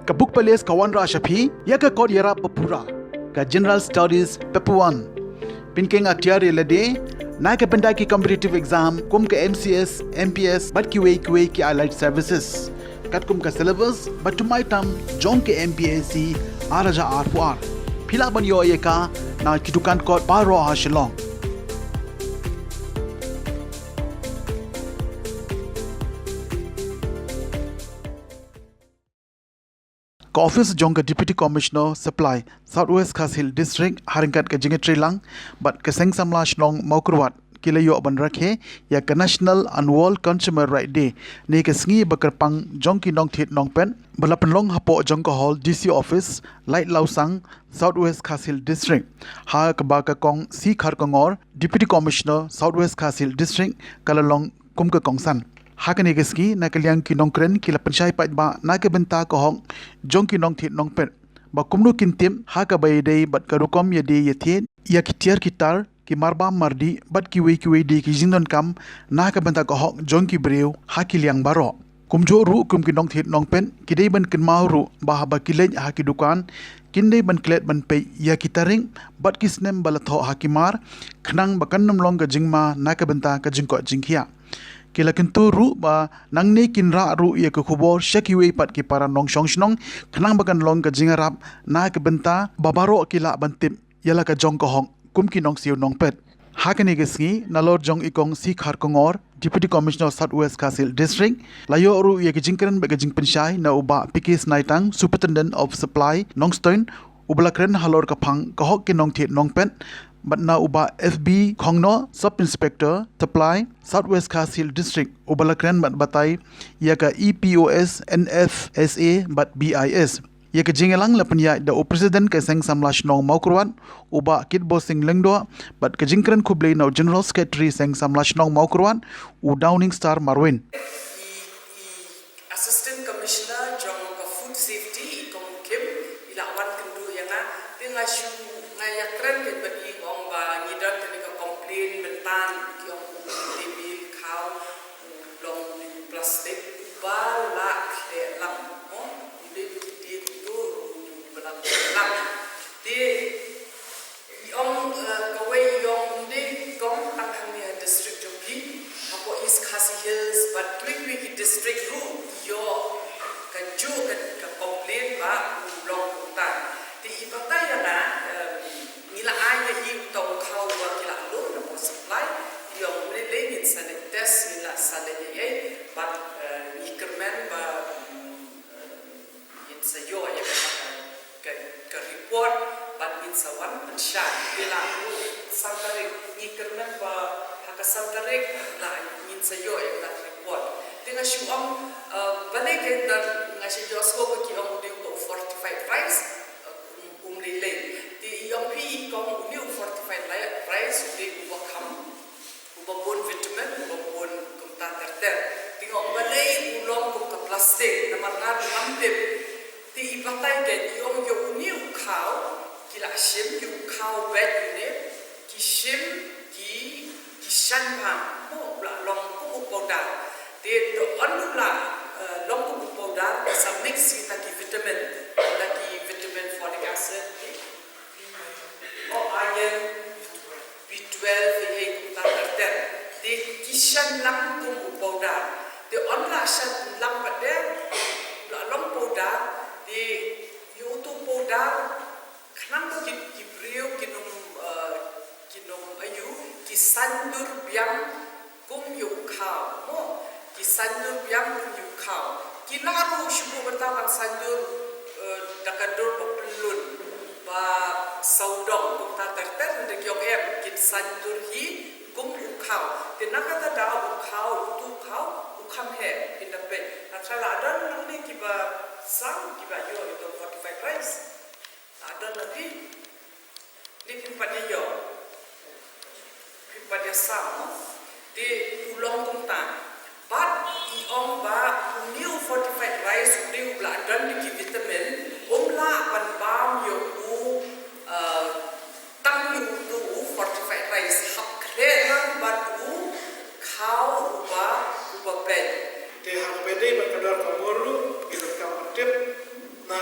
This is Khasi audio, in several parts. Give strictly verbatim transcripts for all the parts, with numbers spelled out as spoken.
Ka Book Palace ka wanrah sha phi ïa ka kot ïarap ba pura, ka General Studies Paper One. Pynkheiñ atiar ïa lade na ka bynta ki competitive exam kum ka M C S, M P S bad kiwei kiwei ki allied services. Katkum ka syllabus ba thymmai tam jong ka M P S C ar hajar arphew ar. Phi lah ban ïoh ïa ka na ki dukan kot baroh ha Shillong. Ka office jong ka Deputy Commissioner Supply South West Khasi Hills District ha ryngkat ka jingïatreilang bad ka Seng Samla Shnong Mawkyrwat ki la ïoh ban rakhe ïa ka National and World Consumer Right Day ne ka sngi ba kyrpang jong ki nongthied nongpet ba la pynlong hapoh jong ka hall D C office, Laitlawsang, South West Khasi Hills District, ha kaba ka Kong C Kharkongor, Deputy Commissioner South West Khasi Hills District, ka la long kum ka kongsan. Ha kane ka sngi, na ka liang ki nongkren ki la pynshai paidbah na ka bynta ka hok jong ki nongthied nongpet ba kumno kin tip ha kaba ïadei bad ka rukom ïadie ïathied ïa ki tiar ki tar, ki marbam mardih bad kiwei kiwei de ki jingdonkam na ka bynta ka hok jong ki briew ha ki liang baroh. Kumjuh ruh kum ki nongthied nongpet ki dei ban kynmaw ruh ba haba ki leit ha ki dukan kin dei ban klet ban peit ïa ki tarik bad ki snem ba la thoh ha ki mar, khnang ba kan ym long ka jingma na ka bynta ka jingkoit jingkhiah. Ki la kyntu ruh ba nangne kin rah ruh ïa ka khubor sha kiwei pat ki para nongshong shnong, khnang ba kan long ka jingïarap na ka bynta ba baroh ki lah ban tip ïa la ka jong ka hok kum ki nongsiew nongpet. Ha kane ka sngi, nalor jong i Kong C Kharkongor, Deputy Commissioner South West Khasi Hills District, la ïoh ruh ïa ka jingkren bad ka jingpynshai na u Bah P K Snaitang, Superintendent of Supply, Nongstoiñ, uba la kren halor ka phang ka hok ki nongthied nongpet, bad na u Bah F B Khongnoh, Sub Inspector Supply, South West Khasi Hills District, uba la kren bad batai ïa ka E P O S, N F S A bad B I S. Ïa ka jingïalang la pynïaid da u President ka Seng Samla Shnong Mawkyrwat, u Bah Kitbosing Lyngdoh, bad ka jingkren khublei na u General Secretary Seng Samla Shnong Mawkyrwat, u Downingstar Marwein. I, i Assistant Commissioner jong ka Food Safety, i Kong Kim, i la wan kynduh ïa nga, te nga shu, nga ïakren bad i, ong ba ngi don kane ka complain mynta, ki ong u table, khaw, u long u plastik, uba la khleh lang, mo, u dei u dei u tu, uba la khleh lang. Te i ong, eh, kawei i ong, u dei kong tang hangne ha district jong phi, hapoh East Khasi Hills, bad kiwei kiwei ki district ruh, ïoh kajuh ka, ka complain ba u long kumta. Te i batai ïa nga, eh, ngi la ai ïa i uta u khaw uba ki la lum na power supply, i ong lei lei ngin sa leit test, ngin la sa leit ïa i, bad, eh, ngi kyrmen ba, mm, eh, ngin sa ïoh ïa ka, ka, ka report, bad ngin sa wan pynshai. Te la u san tarik, ngi kyrmen ba ha ka san tarik la ngin sa ïoh ïa ka report. Te nga shu ong, eh, balei ka, nga shu ïohsngew ba ki ong u dei u fortified rice, eh, um, um lei lei. Te i ong phi i kong, u dei u fortified li-, rice, u dei uba kham, uba bun vitamin, uba bun kumta ter ter. Te nga ong balei u long kum ka plastik, namar nga ruh ngam tip. Te i batai kein, i ong ïa une u khaw, ki la shim, ïa u khaw beit une, ki shim, ki, ki shaiñ bha, mo, u la long kum u powder. Te to ong u la, eh, long kum u powder, sa mix kita ki vitamin, kita ki vitamin, folic acid, te, o iron, B twelve, hi hi kumta ter ter. Te ki shaiñ lang kum u powder. Te ong la shaiñ lang pat de, la long powder, te ïa utu u powder, khnang ba ki, ki briew kin ym, eh, kin ym aïu, ki saiñdur biang kum ïa u khaw, mo. Ki saiñdur biang kum ïa u khaw. Ki lah ruh shu buh bynta ban saiñdur, eh, da ka dur ba pyllun, ba sawdong, kumta ter ter, hynrei ki ong em, kin saiñdur hi kum u khaw. Te na kata daw u khaw, utu u khaw u kham heh, phin da peit. Hynrei la don nangne kiba sam, kiba ïoh ïa utu u fortified rice. La don na phi. Ni phi pat ïoh. Phi pat ïa sam, mo. Te u long kumta. Bad i ong ba une u fortified rice u dei uba la don da ki vitamin, um lah ban bam ïa u, eh, tang ïa utu u fortified rice. Hap khleh lang bad u khaw uba, uba beit. Te haba dei bad ka dor ka mur ruh, ngi donkam ban tip na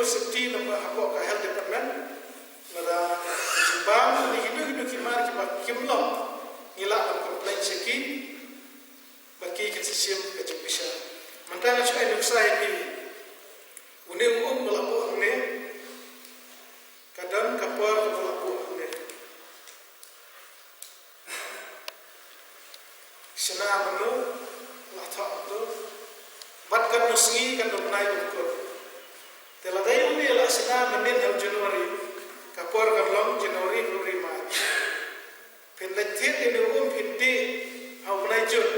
Safety namar hapoh ka health department, lada jingbam ne kino kino ki mar kiba kim long, ngi lah ban complain sha ki, ba ki kin sa shim ka jingbishar. Mynta nga shu ai nuksa ïa phi. Une u um ba la buh hangne, ka don ka por kaba la buh hangne. Shna mynno, la thoh mynno. Bad katno sngi, katno bnai, um kut. Te lada ïa une la shna mynnin ha u January, ka por kan long January, February, March. Phin leit thied ïa une u um, phin dih ha u bnai June.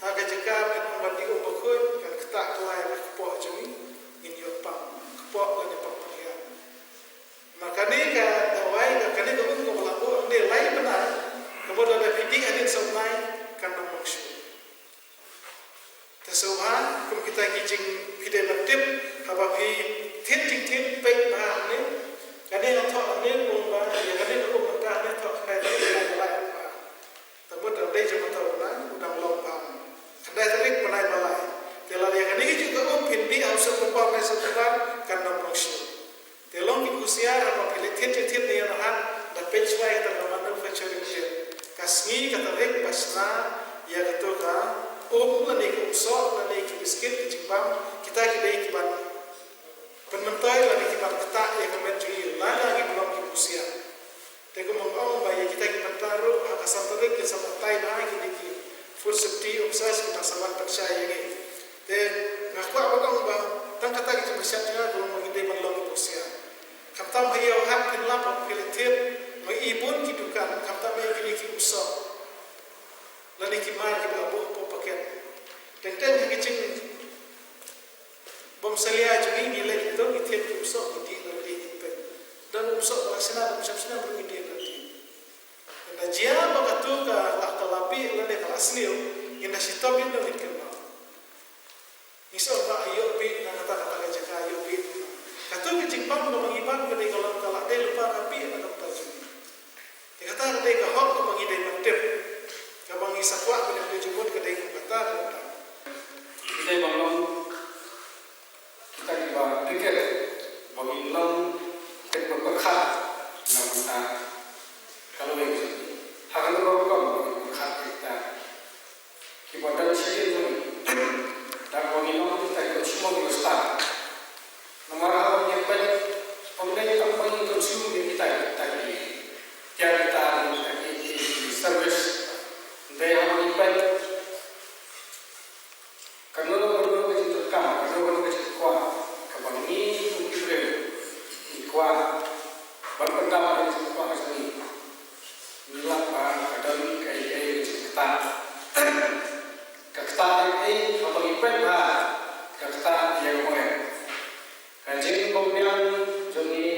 Ha ka jaka phin ong ba dih um bakhuid, kan ktah kloi ka kpoh jong ngi, ngin ïoh pang kpoh lane pang pynhiar. Ma kane ka dawai, ka kane ka um kaba la buh hangne lai bnai, ka mut lada phi dih hadien saw bnai, kan ym long shuh. Te sngewbha, kum kita ki jing, phi dei ban tip, haba phi thied jingthied, peit bha hangne. Kane nga thoh hangne, kum ba ïa kane ka um mynta hangne thoh khyndai tarik bnai ba lai bha. Te mut dang dei jong mynta u bnai, u dang long bha. Khyndai tarik bnai ba lai. Te lada ïa kane ka jong ka um phin dih ha u September, bnai September, kan ym long shuh. Te long ki husiar, haba phi leit thied jingthied ne ïa u hat, da peit shuwa ïa kata ka manufacturing date. Ka sngi, ka tarik ba shna ïa kato ka um lane ka um soh lane ki biskit, ki jingbam, kita ki dei kiban pynmyntoi lane kiban ktah ïa ka met jong ngi lada ngim long ki husiar. Te kumba nga ong ba ïa kita ki bynta ruh ha ka san tarik kin sa batai bha ïa kine ki food safety officers kiba sa wan pynshai ïa ngi. Te nga kwah ban ong ba tang kata ka jingpynshai jong nga ka long ba ngi dei ban long ki husiar. Khamtam ha ïew hat phin lap ha phi leit thied, ma i bun ki dukan, khamtam ïa kine ki um soh lane ki mar kiba buh hapoh paket. Teng teng ha ki jing bym salia jong ngi, ngi leit to ngi thied ki um soh, ngi dih lade, ngi peit. Don um soh ba la shna, don um shym shna ruh ngi dih lade. Tang da jia ba kato ka la, ka la bieit lane ka la sniew, ngin da shitom ïa ngi, ngin kynmaw. Ngi sngewbha ïoh bieit na kata, kata ka jaka ïoh bieit. Kato ka jingbam kaba ngi bam ka dei ka long, ka la dei lypa ka bieit na ka bynta jong ngi. Te kata ka dei ka hok kaba ngi dei ban tip. Kaba ngi sa kwah ban ïa pynjumut ka dei kum kata ka bynta. Ngi dei ban long kita kiba pyrkhat ba ngin long kita kiba pyrkhat na ka bynta ka lawei ka jong ngi. Ha kano ka rukom ba ngin pyrkhat ïa kita kiba don sha ïing jong ngi. Da kaba ngin long kita kiba shim, kiba stad. Namar haba ngi peit, ym dei tang ba ngin consume ïa kita, kita ki tiar, kita, kita ki, ki, ki service. Hynrei haba ngi peit, kano kano ka jingdonkam, kano kano ka jingkwah kaba ngi kum ki briew ngi kwah ban pyndap ïa ka jingkwah ka jong ngi. Ngi lah ba ka don kaei kaei ka jingktah. Ka ktah ïa kaei? Haba ngi peit bha, ka ktah ïa ka moreh. Ka jingbymñiang jong ngi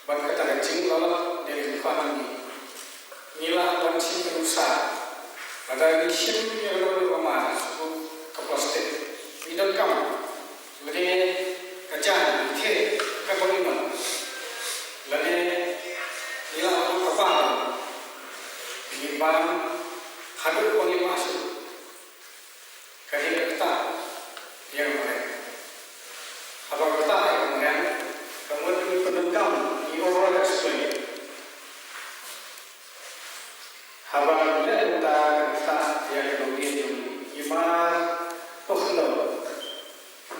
bad kata ka jinglalot jong ka jingkwah jong ngi. Ngi lah ban shim ka nuksa. Lada ngi shim ïa kano kano ka mar, shu ka plastik, ngi donkam. Lane ka jan, ngi thied katba ngi mon. Lane ngi lah ban ka bam, ngi bam haduh ba ngi mad shuh. Ka dei ka ktah ïa ka mariang. Haba ka ktah ïa ka mariang, ka mut ngi pyndonkam, ngi over explain. Haba ngi leh kumta, ka ktah ïa ka longdien jong ngi, ngi mar, oh no.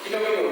Kino kino